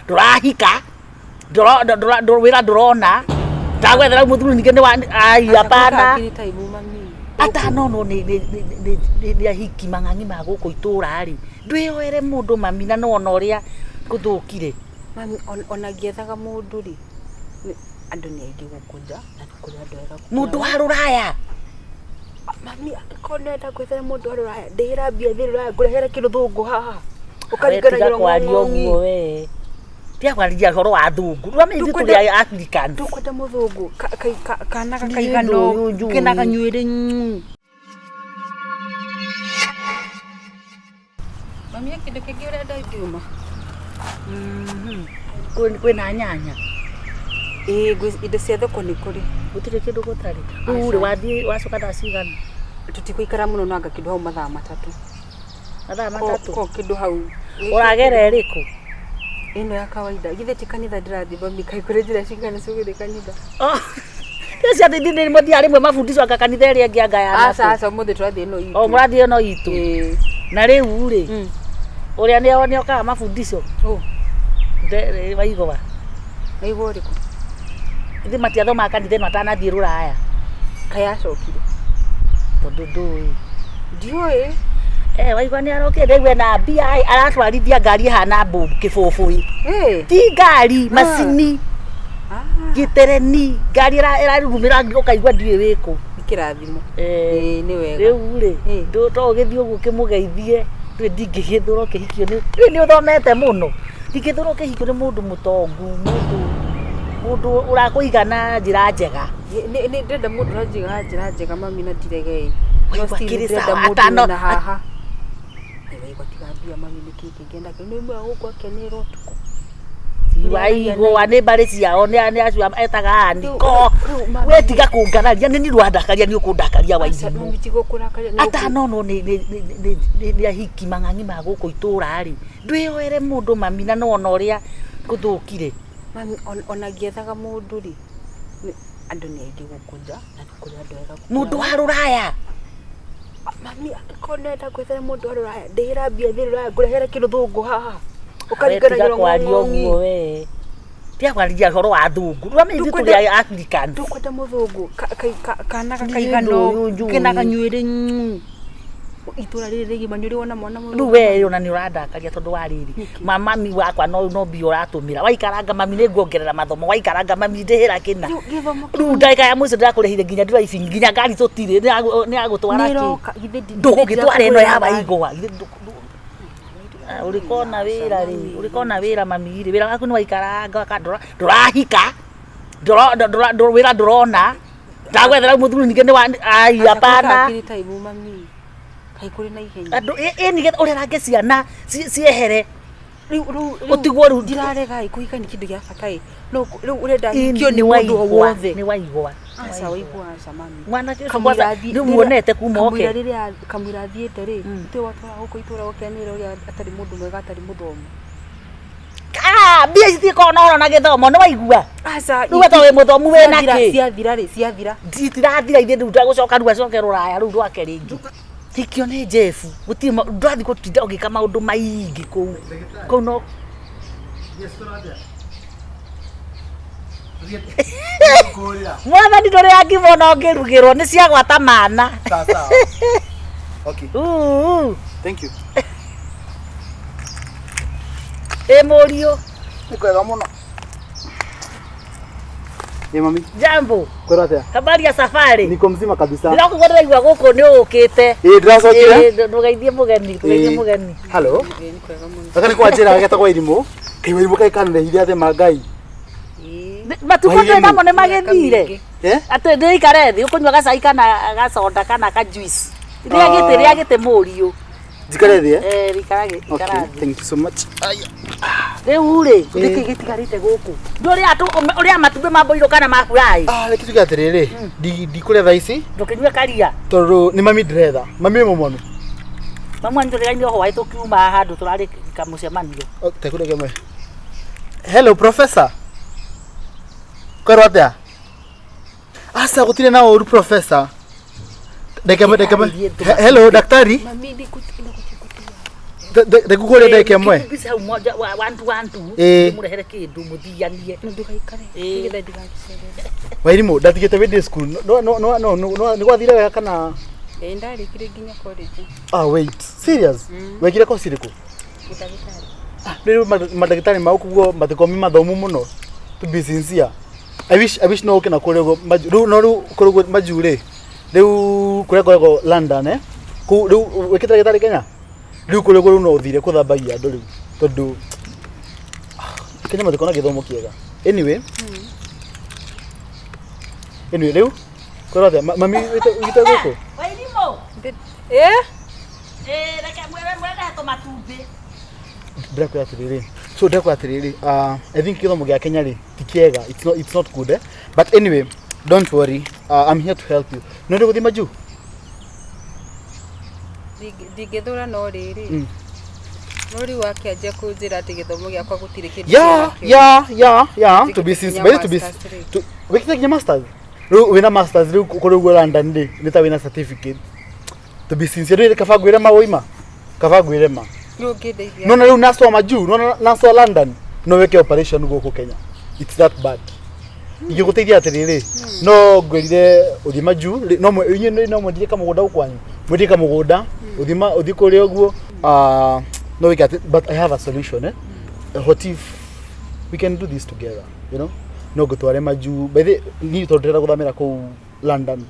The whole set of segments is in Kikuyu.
Ndũrahika, wĩra ndũrona, ndagwethera mũthuri ningĩ nĩ wa ai hapana. Akiri time mami. Atano no nĩ ahiki mang'ang'i ma gũkũ itũra rĩ, ndwĩyoere mũndũ mami na nĩwona ũrĩa gũthũkire. Mami ona ngĩethaga mũndũ rĩ, andũ nĩ aingĩ gũkũ nja na nĩ kũrĩ andũ ega gũkĩra Mũndũ wa rũraya. Mami angĩkorwo nĩũrenda gwethera mũndũ wa rũraya, ndĩhĩra mbia thiĩ rũraya ngũrehere kĩrũthũngũ haha. We tiga Ũkaringana kwaria ũguo we. Tiga kwaria ũhoro wa athũngũ. Rĩu ithuĩ tũrĩ a Africans. Ndũkwenda mũthũngũ kana Niĩ gakaigana ũndũ ũyũ njũĩ. kena kanyuĩrĩ. Mami kĩndũ kĩngĩ ũrenda ingiuma? Kwĩna nyanya. Ĩĩ indo cia thoko nĩ kũrĩ. Gũtirĩ kĩndũ gũtarĩ. Rĩu rĩ wathiĩ wacoka thaa cigana? Tũtigũikara mũno no anga kĩndũ hau mathaa 3. Mathaa 3? Ko kĩndũ hau. Ũragera ĩrĩkũ? Ĩno ya kawaida. Githĩ ti kanitha ndĩrathiĩ mami, kaĩ kũrĩ njĩra cigana cia gũthiĩ kanitha? Oh. Cio ciathi nĩ mũthiaga rĩmwe mabundicwo anga kanitha ĩrĩa ĩngĩ anga ya Aca nakũ. aca ũmũthĩ tũrathiĩ ĩno itũ. O mũrathiĩ ĩno itũ. Ĩĩ. Na rĩu rĩ, ũrĩa nĩ okaga mabundisho Ũ. Waigwa. Waigwa ũrĩkũ? Ithuĩ matiathomaga kanitha ĩno atanathiĩ rũraya. Kaĩ acokire? Tondũ ndũĩ. Ndiũĩ. Eh, waigua nĩ arokire ndaigua ena mbia ĩ, aratwarithia ngari ĩhana mbũmbu kĩbũbũĩ. Ĩ. Ti ngari, macini, gĩtereni, ngari ĩrarurumĩra ũkaigua ndiũĩ wĩkũ. Nĩ kĩrathimo. Eh, Ĩĩ nĩ wega. Rĩu rĩ, to ũgĩthiĩ ũguo ũkĩmũgeithie, ndũĩ ndingĩgĩthũra ũkĩhikio nĩ, ndũĩ nĩ ũthomete mũno, ndingĩthũra ũkĩhikio nĩ mũndũ mũtongu, mũndũ ũrakũiga na njĩra njega. Nĩ ndĩrenda mũndũ ũranjiga na njĩra njega mami na ndirege ĩ. No Waigua still kĩrĩ ndĩrenda sawa, mũndũ atano- wĩna haha. Ai waigua tiga mbia mami nĩkĩ kĩngĩ nakĩo. Nĩ umaga gũkũ akenĩrwo ũtukũ. Waigua nĩ mbarĩ ciao nĩ acio etaga aniko. Rĩu mami- We tiga kũngararia nĩ niĩ rwandakaria nĩ ũkũndakaria Aca Wairimu. mami tiga kũrakaria. nĩ ũkũ- Atano no nĩ ahiki mang'ang'i ma gũkũ itũra rĩ, ndwĩyoere mũndũ mami na nĩwona ũrĩa gũthũkire. Mami ona ngĩethaga mũndũ rĩ, andũ nĩ aingĩ gũkũ nja na nĩ kũrĩ andũ ega gũkĩra Mũndũ wa rũraya. Mami angĩkorwo nĩũrenda gwethera mũndũ wa rũraya, ndĩhĩra mbia thiĩ rũraya ngũrehere kĩrũthũngũ haha. We Ũkaringana tiga kwaria ũguo we. Tiga kwaria ũhoro wa athũngũ. Rĩu ithuĩ tũrĩ a Africans. Ndũkwenda mũthũngũ kana Niĩ gakaigana ũndũ ũyũ njũĩ. kena kanyuĩrĩ. Itũra rĩrĩ rĩgima nĩ ũrĩ wona mwana mũthũngũ? Rĩu we ona nĩ ũrandakaria tondũ wa rĩrĩ. Mami wakwa no mbia ũratũmĩra. Waikaranga mami nĩ nguongerera mathomo. Waikaranga mami ndĩhĩra kĩna. Rĩu gĩthomo Rĩu ndagĩka ya mũico ndĩrakũrĩhire nginya driving nginya ngari tũtirĩ nĩ ya gũtwara kĩ. Nĩĩroka, githĩ Ndũgũgĩtwara ĩno ya ndĩrakũgũrĩra ngari. Waigwa. Ũrĩkona wĩra rĩ, ũrĩkona wĩra mami rĩ, wĩra waku nĩ waikaranga ndũrahika, wĩra ndũrona, ndagwethera mũthuri ningĩ nĩ wa ai Aca hapana. akiri time mami. Kaĩ kũrĩ na ihenya. Andũ ĩ nĩgetha ũrerange ciana ciehere. Rĩu rĩu rĩu Ũtigwo rĩu ndirarega ĩ kũhika nĩ kĩndũ gĩa bata ĩ. No rĩu ũrenda Ĩ, hikio nĩ nĩ mũndũ o waigua, wothe. nĩ waigua. Aca waigua aca mami. Mwanake ũcio Kamũira kwanza nĩ muonete kuma kamũira oke. rĩrĩa kamũira athiĩte rĩ, ithuĩ watwara gũkũ itũra gũkenĩra ũrĩa atarĩ mũndũ mwega atarĩ mũthomu. Ah, mbia ici citikoragwo na ũhoro na gĩthomo nĩ waigua. Aca Rĩu we to wĩ mũthomu wĩna kĩ? Ciathira rĩ, ciathira. Citirathira ithuĩ rĩu ndagũcoka rĩu acoke rũraya rĩu rwake rĩngĩ. Hikio nĩ Jeff, gũtirĩ ndũrathiĩ gũtinda ũgĩka maũndũ maingĩ kũu. Kũu no Mwathani ndũrĩ angima ona ũngĩrugĩrwo nĩ ciagwata mana. Sawa sawa. Okay. Uu. Thank you. Ĩ mũriũ. Nĩ kwega mũno. Ĩ mami. Jambo. Kwĩrwo atĩa? Habari ya safari. Niko mzima kabisa. Ndĩrakũigua ndĩraigua gũkũ nĩ ũkĩte. Ĩ ndĩracokire. Ĩ ndũgeithie mũgeni, ndũgeithie mũgeni. Hello. Gaka nĩ kwa njĩra getagwo Irimũ. Kaĩ Irimũ kaĩ kanĩrehire atĩ ma Ngai. Matukũ Wairimũ. ndĩ namo nĩ magĩthire. Eh? Atĩ ndĩikare thĩ ũkũnyua gacai kana gacoda kana ka juice. Rĩa gĩtĩ, rĩa gĩtĩ mũriũ. Njikare thĩ eh? Eh, ikara ikara Okay, thĩ. thank you so much. Aya. Rĩu rĩ, nĩkĩ gĩtigarĩte gũkũ? Ndũrĩa ũrĩa matumbĩ ma mboirũ kana ma fry? Ah, reke tuge atĩrĩrĩ, ndikũrĩa thaa ici Ndũkĩnyue karia. tondũ nĩ mami ndĩretha. Mami wĩ mũmonu. Mamu wanyu tũrĩraine hwaĩ tũkiuma handũ tũrarĩ kamũcemanio. Oh, tekũrĩa kĩmwe. Hello professor. Kwĩrwo atĩa? Aca gũtirĩ na ũru professor. Ndeke ndeke. Hello daktari. Mami nĩ Ndĩkũkũria ndagĩka ĩmwe. Busy hau moja one two one two. Ĩĩ. Mũrehere kĩndũ mũthianie. Na ndũgaikare Ĩĩ. nĩgetha ndigagĩcerere. Wairimũ ndatigĩte wĩ day school. No no no no no nĩ gwathire wega kana? Ĩĩ, ndarĩkirie nginya college. Ah, wait. Serious? Wekire course ĩrĩkũ? Ũndagĩtarĩ. Rĩu mandagĩtarĩ ma gũkũ guo matikomi mathomu mũno. To be sincere. I wish no ũke na kũrĩa ũguo rĩu no rĩu kũrĩa ũguo majuu rĩ. Rĩu kũrĩa ngoragwo London eh. Kũu rĩu wĩkĩte ndagĩtarĩ Kenya? Rĩu kũrĩa ũguo rĩu no ũthire kũthambagia andũ rĩu tondũ Kenya matikona gĩthomo kĩega. Anyway. Anyway rĩu kwĩra atĩa mami wĩte gũkũ? Wairimũ. Ĩĩ. Ĩĩ, reke mwere mwere tũmatumbĩ. Ndĩrakwĩra atĩrĩrĩ, so ndĩrakwĩra atĩrĩrĩ, I think gĩthomo gĩa Kenya rĩ ti kĩega, it's not good eh? But anyway, don't worry, I'm here to help you. No ndĩ gũthiĩ majuu. Ndingĩthũra no rĩrĩ, no rĩu wakĩanjia kũnjĩra atĩ gĩthomo gĩakwa gũtirĩ kĩndũ kĩna kĩo. Yeah, to be sincere, by to be Masters rĩ. to wĩkĩte nginya masters rĩu, wĩna masters rĩu kũrĩ ũguo London rĩ nĩ ta wĩna certificate. To be sincere rĩ, kaba ngwĩre ma woima, kaba ngwĩre ma. Rĩu ũngĩndeithia? Nona rĩu nurse wa majuu, nona nurse wa London no wĩke operation gũkũ Kenya. It's that bad. Ingĩgũteithia atĩrĩrĩ, no ngwĩrire ũthiĩ majuu no inyuĩ no mwendie kamũgũnda gũkũ kwanyu, mwendie kamũgũnda ũthiĩ ũthiĩ kũrĩa ũguo. Ah, no wĩke atĩ, but I have a solution eh. What if we can do this together? No ngũtware majuu. By the niĩ tondũ ndĩrenda gũthamĩra kũu London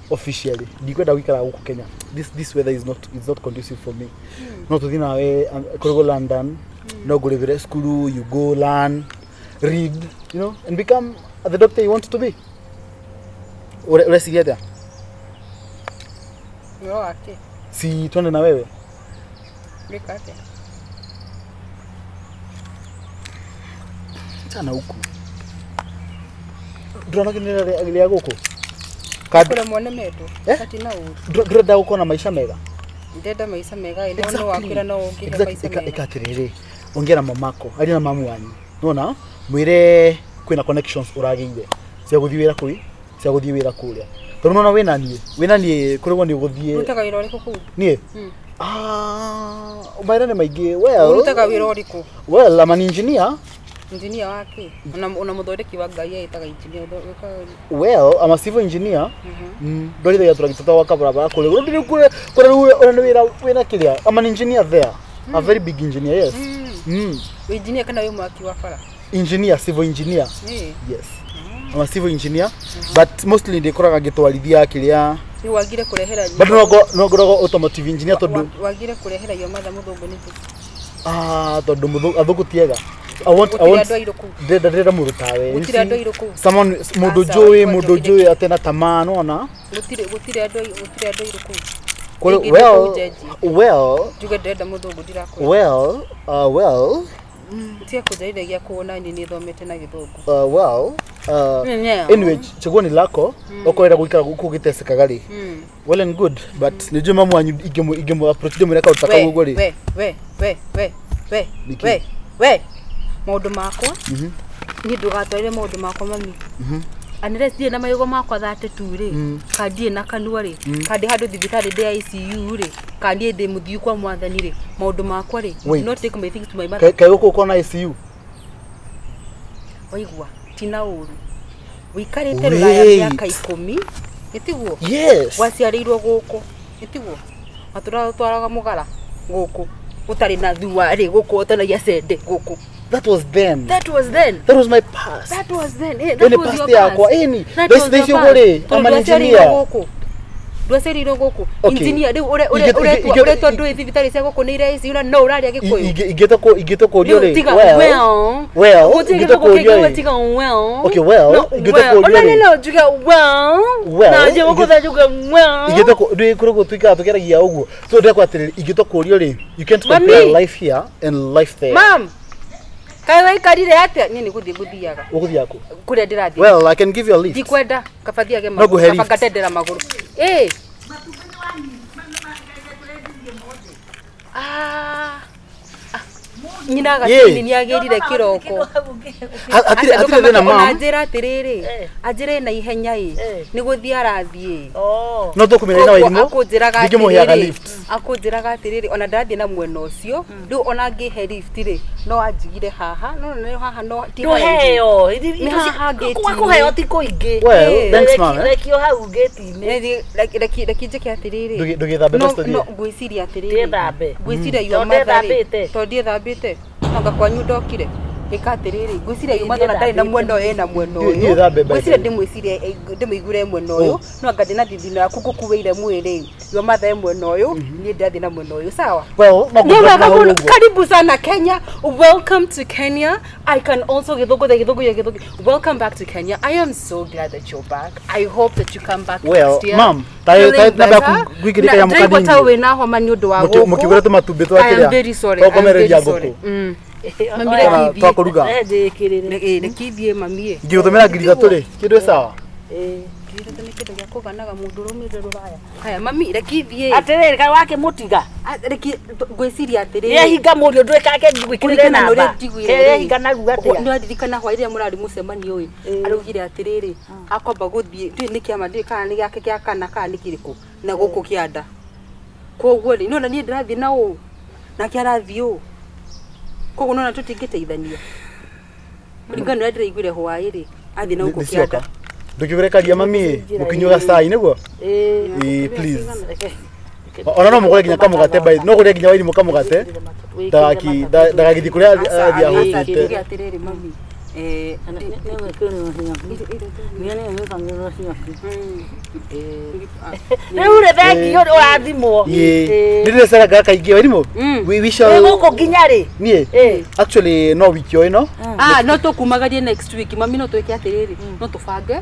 officially, ndikwenda gũikara gũkũ Kenya. This weather is not conducive for me. No tũthiĩ nawe kũrĩ London, no ngũrĩhĩre cukuru, you go learn, read and become the doctor you want to be. Ũreciria atĩa? Ũhoro wake. Si twende na wewe? Wĩka atĩa? Chana huku ndũrona kĩnĩ rĩa gũkũ? Kũremwo nĩ mendo. Eh? Hatina ũru. Ndũrenda gũkorwo na maica mega? Ndĩrenda maica mega ĩ, no no wakwĩra no ũngĩhe maica Ĩka mega. Ĩka atĩrĩrĩ, ongea na mamako, aria na mamu wanyu, nona mwĩre kwĩna connections ũragĩire cia gũthiĩ wĩra kũi, cia gũthiĩ wĩra kũrĩa, tondũ nona wĩna niĩ kũrĩgwo nĩ ũgũthiĩ. Ũrutaga wĩra ũrĩkũ kũu? Niĩ? Ah, mawĩra nĩ maingĩ, well. Ũrutaga wĩra ũrĩkũ? Well, I'm an engineer. Injinia wake? Ona mũthondeki wa ngai ĩtaga injinia. Well, I'm a civil engineer. Ndwarithagia tũragita twa gwaka barabara kũrĩa rĩu kũrĩa kũrĩa rĩu ũrĩa nĩ wĩra wĩna kĩrĩa. I'm an engineer there, a very big engineer, yes. Wĩ injinia kana wĩ mwaki wa bara? Engineer, civil engineer. Ĩĩ. Yes, I'm a civil engineer, but mostly ndĩkoraga ngĩtwarithia kĩrĩa. Rĩu wagire kũrehera But no ngoragwo automotive engineer tondũ wagire kũrehera your mother mũthũngũ nĩkĩ? Ah, tondũ athũngũ ti ega. I Gũtirĩ want andũ airũ kũu. Ndĩrenda mũndũ tawe. You Gũtirĩ see? andũ airũ kũu. Someone mũndũ Aca, njũĩ waigua mũndũ njokire. njũĩ atena tamaa, nona. Gũtirĩ andũ gũtirĩ andũ airũ kũu. Ingĩthiĩ Well, kũu njenjie. well, Njuge ndĩrenda mũthũngũ, ndirakwenda. Well, Tiga kũnjarithia kuona niĩ nĩthomete na gĩthũngũ. Well, Yeah. anyway, chaguo ni lako. Okorwo gũikara gũkũ ũgĩtecekaga rĩ, well and good, but nĩ njũĩ mamu wanyu ingĩmũ approach ndĩmwĩre kaũndũ ta kau ũguo rĩ. We we we we we. Nĩkĩ? We we, maũndũ makwa niĩ ndũgatwarĩre maũndũ makwa mami, unless ndirĩ na magego makwa 32 rĩ, ka ndirĩ na kanua rĩ, ka ndĩ handũ thibitarĩ ndĩ ICU rĩ, ka niĩ ndĩ mũthiu kwa mwathani rĩ, maũndũ makwa rĩ. Wait. Not take my things to my mother. Kaĩ gũkũ ũkorwo na ICU? Waigua tina ũru wĩikarĩte rũraya Wait. mĩaka 10, ĩtiguo? Yes. Waciarĩirwo gũkũ, ĩtiguo? Matũratwaraga mũgara gũkũ ũtarĩ na thua rĩ, gũkũ ũtanagia cende gũkũ. That was then. That was then. That was my past. That was then. Eh, Ĩyo that nĩ was past your yakwa. past. Ĩni, That thaa was ici your ũguo past. rĩ, Tondũ I'm an ndwaciarĩirwo engineer. gũkũ, ndwaciarĩirwo gũkũ. Okay. Engineer rĩu ũretwo ndũĩ thibitarĩ cia gũkũ nĩ ire ICU na no ũraria gĩkũyũ. Ingĩte kũrio Rĩu rĩ, tiga well, well. Well, Gũtirĩ ingĩte gĩthũngũ kũrio kĩngĩ rĩ. tiga well. Okay, well, No, ingĩte well. kũrio Ona rĩ. no njuge well. Well, Na njye gũkũ njuge well. Ingĩte ndĩ kũrĩ gũtuĩkaga tũkĩaragia ũguo, so ndĩrekwo atĩrĩrĩ, ingĩte kũrio rĩ, you can't Mami. compare life here and life there. Mam, kaĩ waikarire atĩa? Niĩ nĩ gũthiĩ ngũthiaga. Ũgũthiĩ kũ? Kũrĩa ndĩrathiĩ. Well, I can give you a lift. Ndikwenda, kaba thiage No ngũhe magũrũ, kaba lift. ngatendera magũrũ. Ĩ. Ah. Nyina Ĩ. gacini nĩ agĩrire kĩroko. Hatirĩ hatirĩ thĩna mam. Anjĩra atĩrĩrĩ, Eh. anjĩre na ihenya ĩ, Eh. nĩ gũthiĩ arathiĩ. Oh. No tũkũmĩra na Wairimũ. Akũnjĩraga Ndingĩmũheaga atĩrĩrĩ, lift. akũnjĩraga atĩrĩrĩ, ona ndathiĩ na mwena ũcio, rĩu ona angĩhe lift rĩ, no anjigire haha, no no haha no ti haraihu. Ndũheo. Nĩ haha ngĩti-inĩ. Kũheo ti kũingĩ. Well, Eh. thanks mam. eh. Rekio hau ngĩti-inĩ. Reki njĩke atĩrĩrĩ. Ndũgĩthambe No best no ũthiĩ. ngwĩciria atĩrĩrĩ. Ndĩthambe. Ngwĩciria your Tondũ mother rĩ, ndĩthambĩte. tondũ ndiĩthambĩte. Anga kwanyu ndokire. Ĩka atĩrĩrĩ, ngwĩciria your mother ona ndarĩ na mwena ũyũ ena mwena Ndiĩ- ũyũ. ndiĩthambe by the Ngwĩciria way. ndĩmwĩcirie ndĩmũiguĩre e mwena ũyũ, no anga ndĩna thithino yaku ngũkuĩire mwĩrĩ. Your mother e mwena ũyũ, niĩ ndĩrathiĩ na mwena ũyũ, sawa? Well, no Nĩ wega ngũdrop mũno. ũguo. Karibu sana Kenya. Welcome to Kenya. I can also gĩthũngũ the gĩthũngũ ya gĩthũngũ. Welcome back to Kenya. I am so glad that you're back. I hope that you come back Well, next year. ma'am, feeling namba better. ngwĩkĩrĩte Na ya ndĩraigua mũkanini. ta wĩna homa nĩ ũndũ wa gũkũ. Mũkĩgũra tũmatumbĩ twa I am kĩrĩa. very sorry. I am Twakomereria very sorry. ngũkũ. Mami, Oya. reke Kana ithiĩ. twakũruga. Eh, njĩkĩrĩre. Reke ithiĩ mami ĩ. Ngĩgũtũmĩra ngiri ithatũ rĩ, kĩndũ ĩ sawa. Eh. Ngiri ithatũ nĩ kĩndũ gĩa kũganaga mũndũ ũrũmĩte rũraya. Haya mami, reke ithiĩ. Atĩrĩrĩ, kaĩ wakĩmũtiga? Ah, reke ngwĩciria atĩrĩrĩ. Yehinga mũriũ ndwĩkake ngwĩkĩrĩre Kũringana na namba. ũrĩa njiguire rĩ, Yehinga narua atĩa? nĩ waririkana hwaĩ rĩrĩa mũrarĩ mũcemanio ĩ araugire atĩrĩrĩ akwamba gũthiĩ ndiũĩ nĩ kĩama ndiũĩ kana nĩ gĩake kĩa kana kana nĩ kĩrĩkũ na gũkũ kĩanda koguo rĩ nĩona niĩ ndĩrathiĩ na ũũ nake arathiĩ ũũ koguo nĩona tũtingĩteithania kũringana na ũrĩa ndĩraiguire hwaĩ rĩ athiĩ na gũkũ Nĩcioka. kĩanda Ndũkĩgũre karia mami ĩ, mũkĩnyuaga cai nĩguo? Eh. Ĩ, please. Ona no mũgũre nginya kamũgate by no ũgũre nginya Wairimũ kamũgate. Ndagagĩthiĩ kũrĩa athiĩ ahũtĩte. tuge atĩrĩrĩ mami eh, Rĩu rĩ thengio ũrathimwo. Ĩ, nĩ ndĩreceraga kaingĩ Wairimũ. We Wĩ shall gũkũ nginya rĩ? niĩ Ĩ. actually no wiki o ĩno. Ah, no tũkumagarie next week mami no twĩke atĩrĩrĩ no tũbange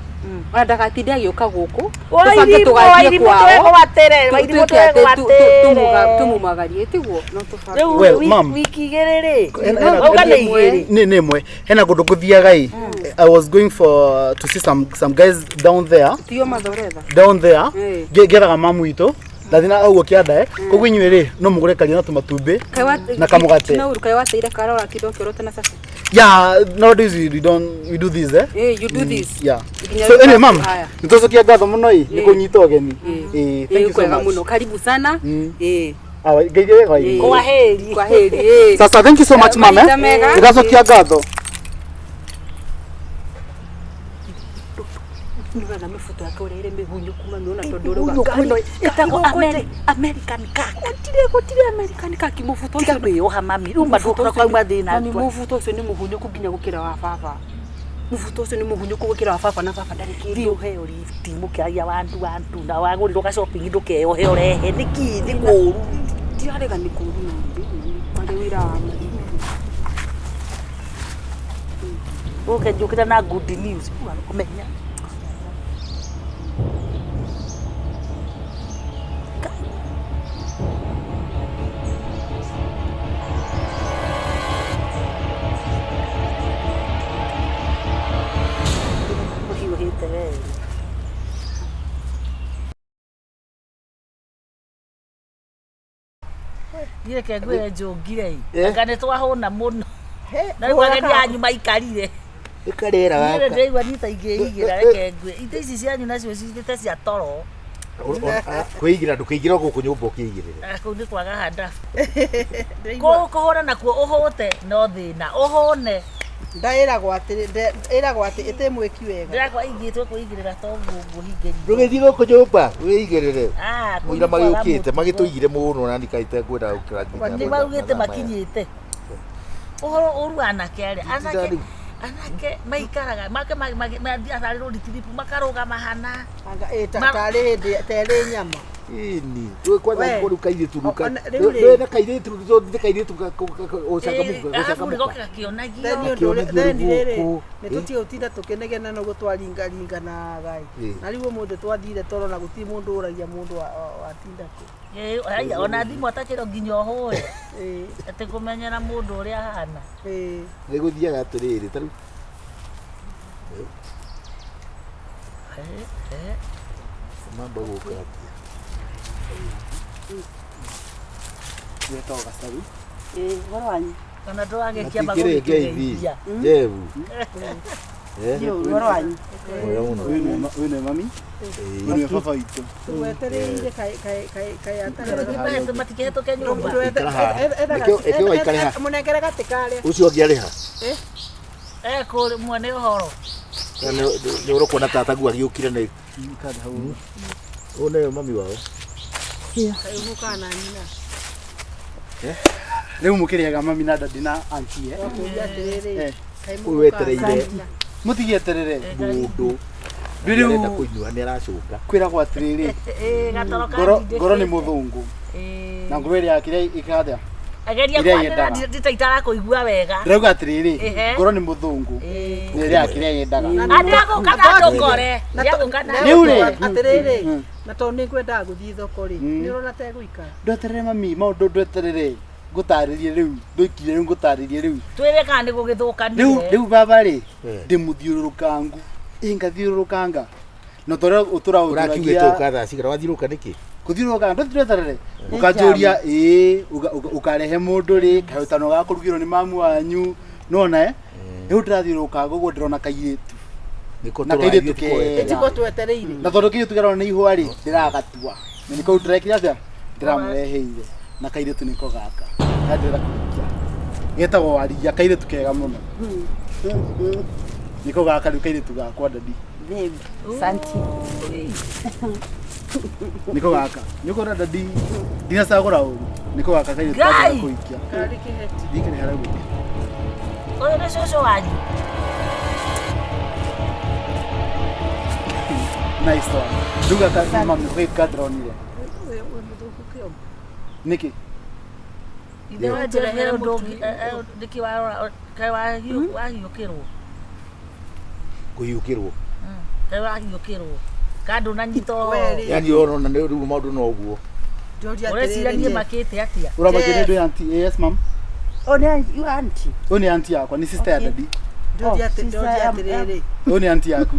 ona ndagatinde agĩũka gũkũ tũbange Wairimũ, tũgathiĩ Wairimũ kwao twegwatĩre, Wairimũ tuĩke atĩ twegwatĩre. tumumagarie tiguo no tũbange Rĩu Well, ma'am. wiki igĩrĩ rĩ? Hena- Wauga nĩ igĩrĩ. Nĩ ĩmwe. Hena kũndũ ngũthiaga ĩ. I was going for to see some guys down there. tio mathoretha Down there. Eh. Ngethaga mamu witũ. Ndathi na ũguo kĩanda ĩ. Koguo inyuĩ rĩ no mũgũre karia na tũmatumbĩ na kamũgate. na uru kaĩ wateire kara ũratinda ũkĩorota na caca Yeah, nowadays we don't we do this eh. Eh, you do this Yeah. Nginya So rĩu anyway, ma'am, haya. nĩtwacokia ngatho mũno ĩ nĩ Eh. kũnyita ũgeni. Eh. Eh, thank you so kwega much. mũno karibu sana Mm. Eh, Awa, ngeithie wega Wairimũ. Eh. Kwa heri. kwa heri eh. Sasa thank you so much ma'am. Mahinda mega. Nĩndacokia ngatho. Nĩũrona mĩbuto yake ũrĩa ĩrĩ mĩgunyũku mami ona tondũ ũrauga Mĩgunyũku ĩno ĩtagwo American cock. gũtirĩ gũtirĩ American kaki mũbuto Tiga ũcio kwĩyoha mami, rĩu mandũkũra kwauma thĩna. Mami mũbuto ũcio nĩ mũhunyũku nginya gũkĩra wa baba mũbuto ũcio nĩ mũhunyũku gũkĩra wa baba na baba ndarĩ Thiĩ kĩndũ ũheo lift mũkĩaria wandu wandu na wagũrĩrwo ga shopping ndũkeyohe ũrehe nĩkĩ nĩ kũũru. ndirarega nĩ kũũru na marĩ wĩra wa mami Ũke njũkĩra na good news ũmenya. Ũhiũhĩte wee. Niĩ reke ngwĩre njũngire ĩ Eh. anga nĩ twahũna mũno na rĩu ageni anyu maikarire Ĩkarĩra niĩ gaka. ndĩraigua niĩ ta ingĩigĩra reke ngwĩ itĩ ici cianyu nacio citĩte cia toro Kwĩigĩra ndũkĩingĩra gũkũ nyũmba ũkĩigĩrĩre. Ah, kũu nĩ kwaga handabu kũhũra nakuo ũhũte no thĩna ũhũne Ndaĩragwo atĩ ĩragwo atĩ ĩtĩ mwĩki wega. ndĩrakwa ingĩtwo kwĩigĩrĩra to ũguo ngũhingĩria Ndũgĩthiĩ gũkũ nyũmba wĩigĩrĩre. Ah, kũu Mũira nĩ kwaga magĩũkĩte mũtugo. magĩtũigire mũno na nikaite ngwenda gũkĩra nginya. nĩ maugĩte makinyĩte ũhoro ũru anake arĩa anake Rĩu. anake maikaraga make mathiĩ atarĩ rũri tiripu makarũgama hana Anga ĩ tarĩ hĩndĩ terĩ nyama. Ĩni. Rĩu kwanza We. rĩu kairĩtu rĩu Ona- rĩu rĩ. Rĩu na kairĩtu rĩu kairĩtu ũcangamũka arabu ũcangamũka. goke gakĩonagio Theni ũndũ Akĩonagio ũrĩa theni rĩrĩ gũkũ. nĩ tũtige gũtinda tũkĩnegena no twaringaringanaga ĩ. Ĩ. Na rĩu ũmũthĩ twathire toro na gũtirĩ mũndũ ũragia mũndũ watinda kũ. Ĩ, haiya, ona thimũ atakĩro nginya ũhũre Ĩ atĩ kũmenyera mũndũ ũrĩa ahana ĩ. Nĩ gũthiaga atĩrĩrĩ ta rĩu Eh, eh. mamba gũka atĩa. Wetagwo gacaru. Ĩ, ũhoro wanyu Ona ndũragĩkĩamba Matikĩrĩ ngeithi. gũgĩtũgeithia. Jebu. Eh, Nĩ ũhoro wanyu. mwega mũno. Ũyũ nĩ mami, ũyũ nĩ baba witũ. Twetereire kaĩ kaĩ kaĩ kaĩ atarĩ. Matikĩhetũke nyũmba. Ikara haha. Nĩkĩo waikare haha. Mũnengere gatĩ karĩa. Ũcio ũngĩ arĩ ha? Ekũrĩ mwene ũhoro. Kana nĩ ũrokona tataguo agĩũkire nĩ ũyũ nĩwe mami wao. Kaĩ ũgũkaga na nyina. Rĩu mũkĩrĩaga mami na dadi na auntie eh? Wakũria atĩrĩrĩ. Eh. Kaĩ Ũyũ mũgũkaga na wetereire nyina. Mũtigĩeterere. Mũndũ Rĩu arenda kũnyua nĩ aracũnga. kwĩragwo atĩrĩrĩ, Ĩĩ gatoro ngoro kandindĩkĩte. ngoro nĩ mũthũngũ Ĩĩ. na ngoro ĩrĩa yakĩrĩa ĩkathĩa. Ageria ĩrĩa kwanĩra yendaga. nditaitara kũigua wega. Ndĩrauga atĩrĩrĩ, Ehe. ngoro nĩ mũthũngũ Ĩĩ. na ĩrĩa yakĩrĩa yendaga. Andĩagũka na ndũkore. Ndĩagũka na Rĩu rĩ, Atĩrĩrĩ, Mm. na tondũ nĩ ngwendaga gũthiĩ thoko rĩ, Mm. nĩ ũrona tegũikara. Ndweterere mami, maũndũ ndweterere. Ngũtarĩrie rĩu, ndũikire rĩu ngũtarĩrie rĩu. Twĩre kana nĩ gũgĩthũkanire. Rĩu rĩu baba rĩ, Eh. ndĩmũthiũrũrũkangu. Ĩ ngathiũrũrũkanga. Na tũrĩa ũtũra Ũrakiugĩte ũtũragia ũka thaa cigana wathiũrũrũka nĩkĩ? kũthiũrũrũka ndweterere. Ũkanjũria ĩĩ, ũkarehe mũndũ rĩ, kahĩtano ga kũrugĩrwo nĩ mamu wanyu. Nĩwona eh? Rĩu ndĩrathiũrũrũkanga ũguo ndĩrona kairĩtu. Nĩko Na kairĩtu tũrathiĩ tũkoete. kega. Tiko twetereire. Na tondũ kairĩtu karona nĩ ihũa rĩ, ndĩragatua. Na nĩko ndĩrekire atĩa? Ndĩramũreheire. Na kairĩtu nĩko gaka. Kandĩrenda kũhikia. Getagwo Waria, kairĩtu kega mũno. Nĩko gaka rĩu kairĩtu gakwa dadi. Babe, santi. Nĩko gaka. Nĩũkona dadi ndinacagũra ũru. Nĩko gaka kairĩtu Ngai! kandĩrenda kũhikia. Karĩ kĩheti. Ndikĩrĩ harĩa gũkũ. Ũyũ nĩ cũcũ wanyu. Nice one. Rĩu gaka mami nĩko kairĩtu kandĩronire. Wĩ mũthũku kĩongo. Nĩkĩ? Ithe wa Jeff he ũndũ ũngĩ nĩkĩ warora kaĩ wahiũkĩrwo. Kũhiũkĩrwo. Kaĩ wahiũkĩrwo. Ka ndũnanyita We ũhoro. rĩ, Yaani ũrona nĩ rĩu maũndũ no ũguo. Njũria Ũreciria niĩ atĩrĩrĩ. makĩte atĩa? Ũramakia nĩ ũndũ ya auntie. Yes ma'am. Oh, ni you auntie. Ũyũ nĩ auntie yakwa, nĩ sister ya Okay. dadi. Njũria Oh, sister, atĩrĩrĩ. Ũyũ nĩ auntie yaku.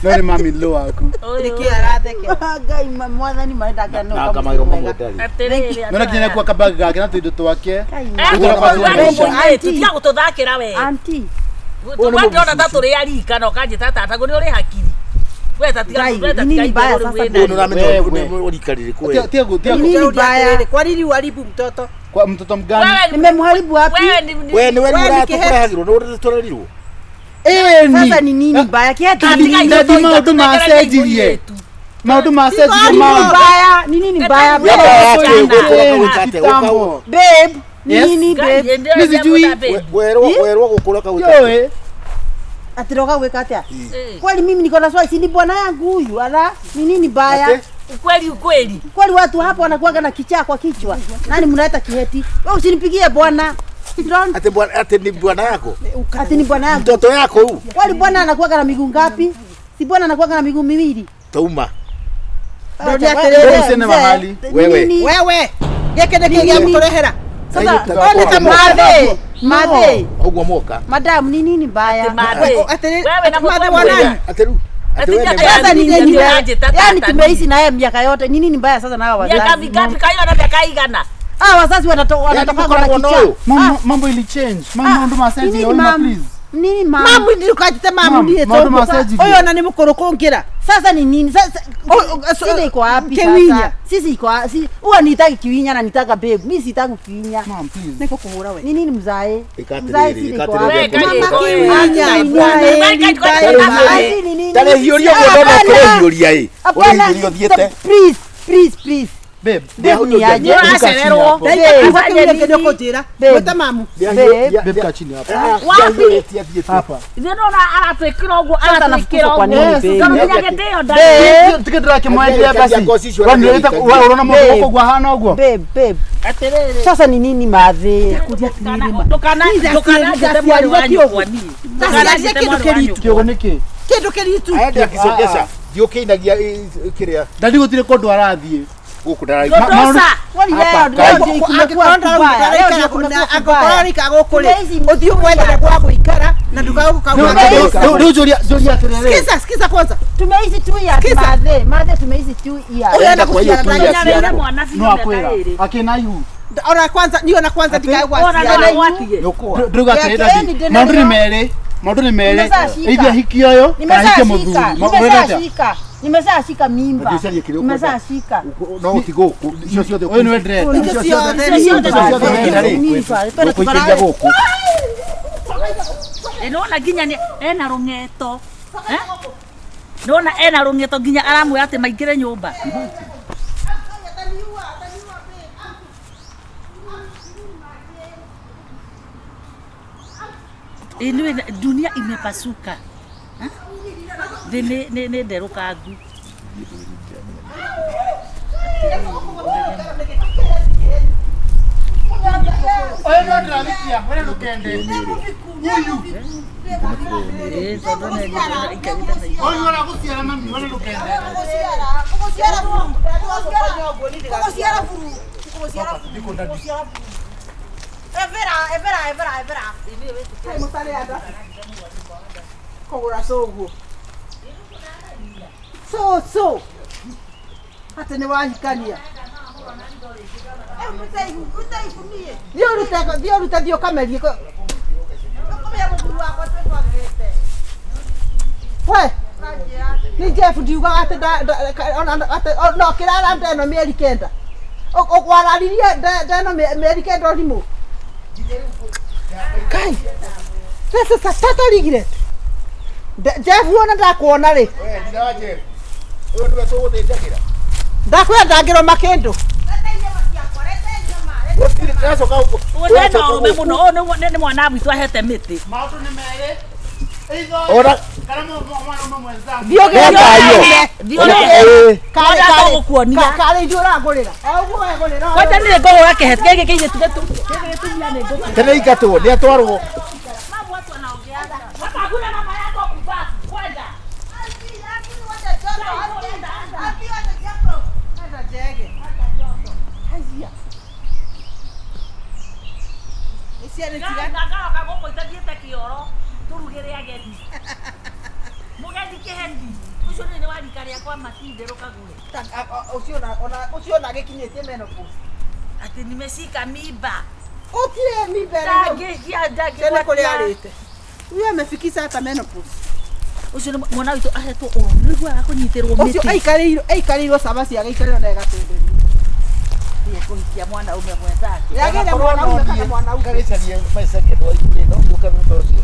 No nĩ mami in law waku. Ũyũ. Nĩkĩ arathekera? Ngai mwathani marenda ngano. Na kamagĩro mamwe ndarĩ. Atĩrĩrĩ. Nona kinya kuwa kabag gake na tuindo twake. Auntie. Tiga gũtũthakĩra we. Auntie. Ndĩrona ta tũrĩ arika na ũkanjĩta tataguo nĩ ũrĩ hakiri. We ta tiga Ngai, we ta nini tiga mbaya itherũ sasa rĩu Ũyũ wĩnayo. nĩ ũramenya Wewe. ũrika rĩrĩkũ we. Tia tia Nini Njũria mbaya? atĩrĩrĩ, kwa nini uharibu mtoto? kwa mtoto mgani? Wewe ni- Nimemharibu wapi? wewe ni- We nĩ we We ni ũratũkũrehagĩrwo nĩ ũratũrerirwo. Ĩni. Sasa ni nini mbaya? Kiatu Ta ni tiga nini? Daddy, ithuĩ maũndũ tũnengererie macenjirie. ithuĩ. Maũndũ macenjirie Nini mama. mbaya? Ni nini mbaya? Wewe Babe, Yake ũgũkũra kawĩka atĩa? Kitambo. Babe, ni Yes. nini Ngai, babe? hĩndĩ ĩyo Mimi sijui. cia mũtha babe. Werwo gũkũra kawĩka atĩa? Yoe. Atiroka weka atia? Eh, Kweli mimi niko na swali, si ni bwana yangu huyu? Ala, ni nini mbaya? Ate? Ukweli ukweli. Kweli watu hapo wanakuwaga na kichaa kwa kichwa. Nani mnaleta kiheti? Wewe usinipigie bwana. Don't. Atĩ bwana atĩ nĩ bwana yako? Ati ni bwana yangu. Mtoto yako huu? Kweli bwana anakuwaga na miguu ngapi? Si bwana anakuwaga na miguu miwili. Tauma. Ndoria Acha, atĩrĩrĩ. wewe, Usiende mzee, mahali. Wewe. nini? Wewe, gĩkĩ nĩkĩ Nini? gĩagũtũrehera? Sasa Wewe ona madhe, madhe. Ũguo moka. Madam ni nini mbaya? Atĩ madhe. Atĩrĩ- Wewe na atĩ madhe mũtwe wa nani? mwega. Atĩ rĩu. Atĩ we Atĩ nĩ Sasa ni Nini nini mbaya? nini Yaani tata tumeishi na yeye miaka yote. Ni nini mbaya sasa na hawa Miaka wazazi? mingapi kayo na miaka igana? Ah, wazazi wanatoka na mũkoragwo na kichaa. ũyũ? Mambo mambo ili change. Mama maũndũ macenjirie Nini Olima mam? please. Nini mam? Mamu ndukajite mamu Mam, niĩ maũndũ tondũ macenjirie. ũyũ ona nĩ mũkũrũ kũngĩra. Sasa ni nini? Sasa Oh, shida iko wapi Kiwinya. sasa? Sisi iko si huwa nitaki kiwinya na nitaka babe. Mimi sitaki kiwinya. Mom please. Nĩngũkũhũra we. Ni nini mzae? Ĩka Mzae atĩrĩrĩ, shida ĩka iko atĩrĩrĩ, wapi? Wewe, Mama Kai, kiwinya, kai, bwana kai, ĩri kai, mbaĩ kai, maĩ. Ni nini? Tarĩ hiũria ũguo ndona ũkĩrĩhiũria ĩ. Hapana. Ũrĩhiũria ũthiĩte. Please, please, please. Babe. Babe ni aje? Nĩũracererwo. Babe. Kiugo kĩu rĩngĩ nĩũkũnjĩra. Babe. Mwĩte mamu. Babe. Babe kaa chini hapa. Wapi? Hapa. Ithuĩ nĩwona aratwĩkĩra ũguo Sasa aratwĩkĩra nafukuzwa kwa ũguo. nini babe? Tondũ nginya gĩtĩo ndarĩ. Tike ndĩrakĩmwendea basi. Ngoci icio Wewe ũrona mũndũ Babe. gũkũ ũguo ahana ũguo? Babe, babe. Atĩrĩrĩ. Sasa ni nini madhe? Ndũkananjĩte mwarĩ wa nyũkwa niĩ. Ndaciarire Ndũkananjĩte kĩndũ mwarĩ wa kĩritũ. nyũkwa. Kĩogo nĩkĩ? Kĩndũ kĩritũ. Aende akĩcogesha. Thiĩ ũkĩinagia kĩrĩa Dadi gũtirĩ kũndũ arathiĩ. gũkũ ndaraigua. Ndũndoca. Kwani leo Hapa, leo ndio kumekuwa kubaya. Leo ndio kumekuwa Angĩkorwo kubaya. araikara gũkũ rĩ, Tumeishi ũthiĩ ũmwethere gwa gũikara na ndũkae Rĩu gũka rĩu njũria njũria atĩrĩrĩ. Sikiza, sikiza kwanza. Tumeishi 2 years Sikiza. madhe. Madhe tumeishi 2 years. Ũyũ enda Kwa hiyo gũciara two years ndagĩtarĩ. Nyareire yako. mwana biũ No mĩaka akwĩra. ĩrĩ. Akĩna ihu. Ona kwanza niyo na kwanza Ona no agwatie. Ndauga atĩrĩ Reke, dadi, maũndũ nĩ merĩ, maũndũ nĩ merĩ. Either ahiki ũyũ kana ahike mũthuri. Ũrenda atĩa? Nimeshashika. Nimeshashika mimba. Ũngĩcaria kĩrĩa ũkwenda. Nimeshashika. No ũtigũkũ icio ciothe Ũyũ nĩwe ndĩrenda. Icio ciothe. Icio ciothe ndĩrenda rĩ. Ũkũikĩria gũkũ. Nĩwona nginya ena rũng'eto. Nĩwona ena rũng'eto nginya aramwĩra atĩ maingĩre nyũmba. Anyway, dunia imepasuka. Thĩ nĩ nderũkangu. Ũyũ no ndĩrathikia, we ndũkende. Ĩĩ, tondũ nĩ aikarĩte na Ũyũ ũragũciara mami, we ndũkende. Kũgũra cũguo. Cũcũ. Atĩ nĩ wahikania. Thiĩ ũrute thiĩ ũrute thiĩ ũkamerie. We. Ni Jeff ndiugaga atĩ no kĩrara ndeno mĩeri 9. Ũkwararirie ndeno mĩeri 9 ũrimũ. Kai. This is a total regret. Jeff wona ndakuona rĩ. Ũyũ nĩwe tũgũthĩnjagĩra. Ndakwĩra ndangĩrũma kĩndũ. Gũtirĩ ndĩracoka gũkũ. Ũyũ nĩ ũrũme mũno, ũyũ nĩ mwana witũ ahete mĩtĩ. Maũndũ nĩ merĩ. Either Ora kana mwanaume mwenzangu. Thiĩ ũgĩre Nĩ Thiĩ Ona- ũrĩe. ĩĩ. Mwana tũgũkuonia. Karĩ ithuĩ ũrangũrĩra. O ũguo wegũrĩra. Kwanja nĩ ngũgũra kĩheti gĩkĩ kĩirĩtu gĩtu. Gĩkĩ gĩtumia nĩ ngũgũra. Tene ingatwo nĩ atwarwo. Mamu watu wanaongeaga. Hapa hakuna mama yako kuvaa. Kwenda. Ndagaroka gũkũ itathiĩte kĩoro tũrugĩre ageni. Mũgeni kĩheti. Ũcio nĩ wa rika rĩakwa matinde rũkagũre. Ũcio ona agĩkinyĩtie menopause. Atĩ nimeshika mimba. Gũtirĩ mimba ĩrĩ hau. Ndangĩgia Tene kũrĩa ndangĩgwatia. arĩte. Huyu amefikisha hata menopause. Ũcio nĩ mwana witũ ahetwo ũrũme. Nĩ ũiguaga kũnyitĩrwo Ũcio mĩtĩ. aikarĩirwo cabaci agĩikarĩrwo na ĩgatũndĩrio. Thiĩ kũhikia mwanaume mwenzake. Yagĩire mwanaume kana mwanaume. Ngagĩcaria my second wife rĩ, no ngũke thutha ũcio.